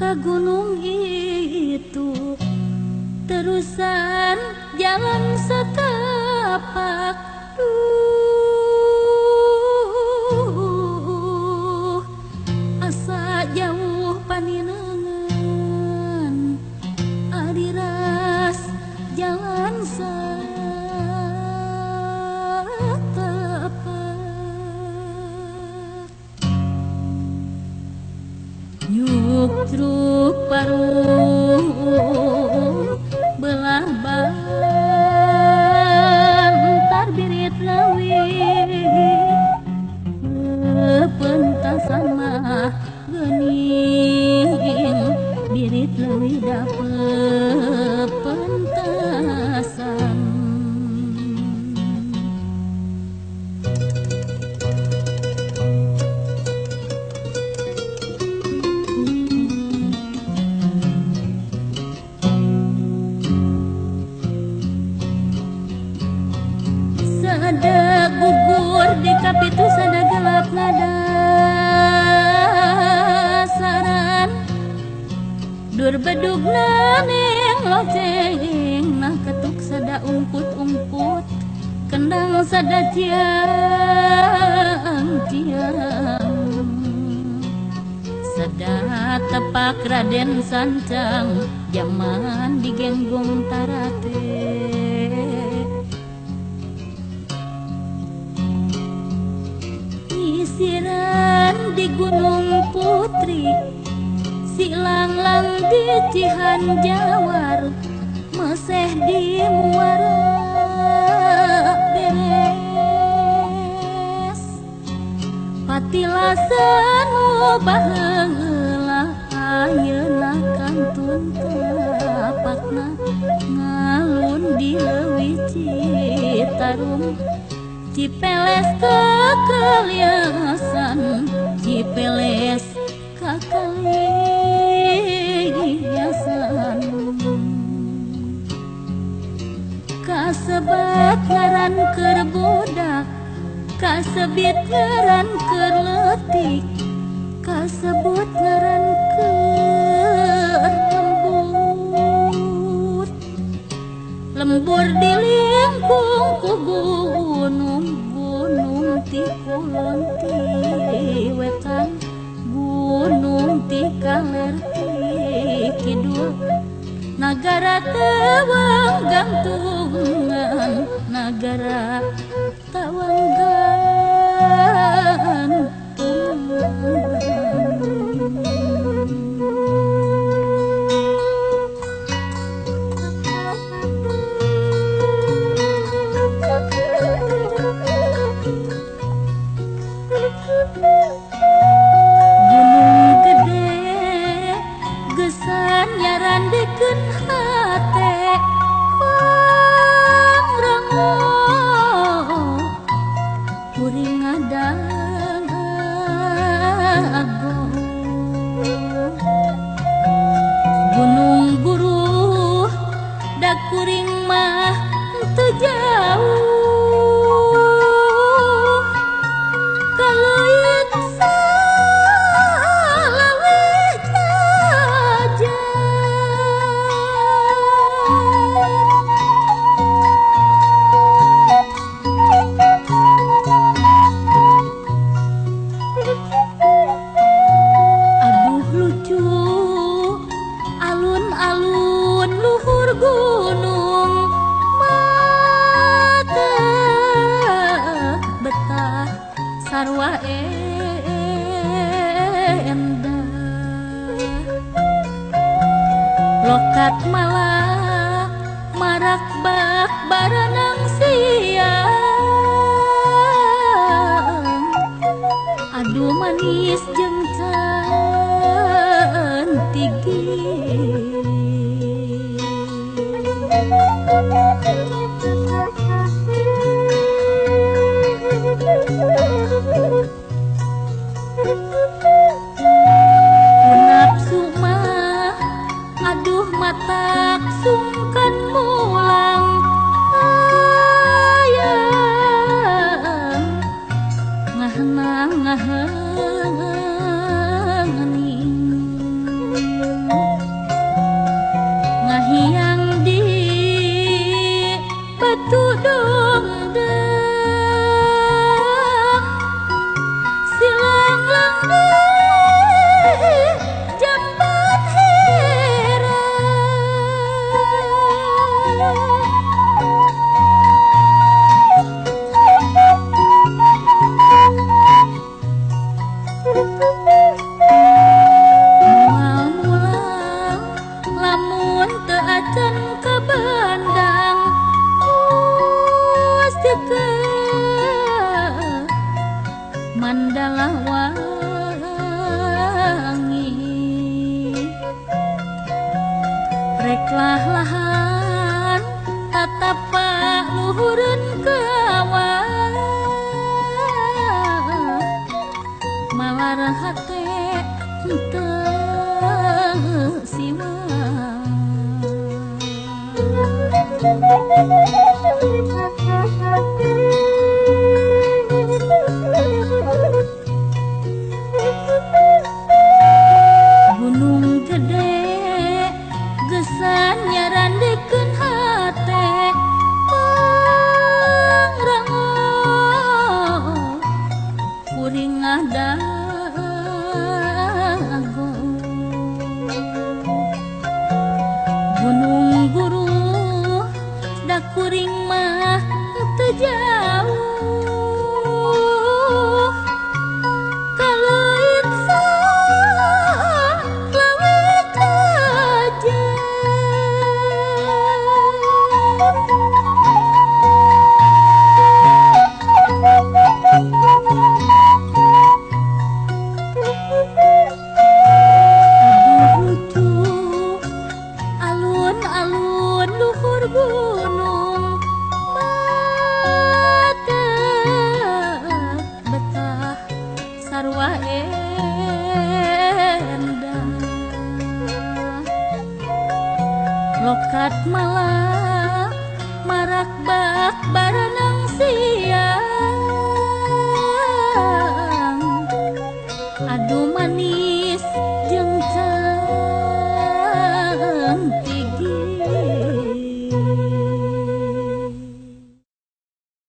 Ka gunung itu terusan jalan setapak. Duh, asa jauh paninangan adiras jalan setapak. Nyuk-truk paruh belah bantar birit leuwih pentasan mah geuning birit leuwih da pentasan. Sada gugur di kapitu sada gelap ngadasaran dur bedugna neng loceng nah ketuk sada ungkut-ungkut kendang sada ciang-ciang sada tepak Raden Sancang jaman digenggong tarate. Nyisiran di Gunung Putri silanglang di Cihanjawar meseh di Muara beres patilasan baheula ayeuna kantun tapakna ngalun di leuwih Citarum Cipeles kakaliasan Cipeles kakaliasan kasebat ngaran keur budak kasebit ngaran keur leutik kasebut ngaran keur lembut lembur di lingkung ku gunung gunung ti kulon ti wetan gunung ti kaler ti kidul nagara tewang gantungan nagara tawang gantungan. Gunung gede gesan nyarandekeun hate pangrango kuring ngadang ago gunung buruh da kuring mah teu jauh kaleuit salaweh jajar. Aduh lucu alun-alun luhur gunung mata betah sarwa endah lokat malah marak bak barenang siang aduh manis jeung cantik. Nafsu mah aduh mata Endah lahan tatapak luhureun kawa malar hate henteu siwa. Gunung gede gesan nyarandekeun hate pangrango kuring ngadago. Gunung guru da kuring mah teu jauh kaleuit salawit aja. Aduh lucu alun-alun luhur gunung mata betah sarua endah. Lokat malah marak bak barang.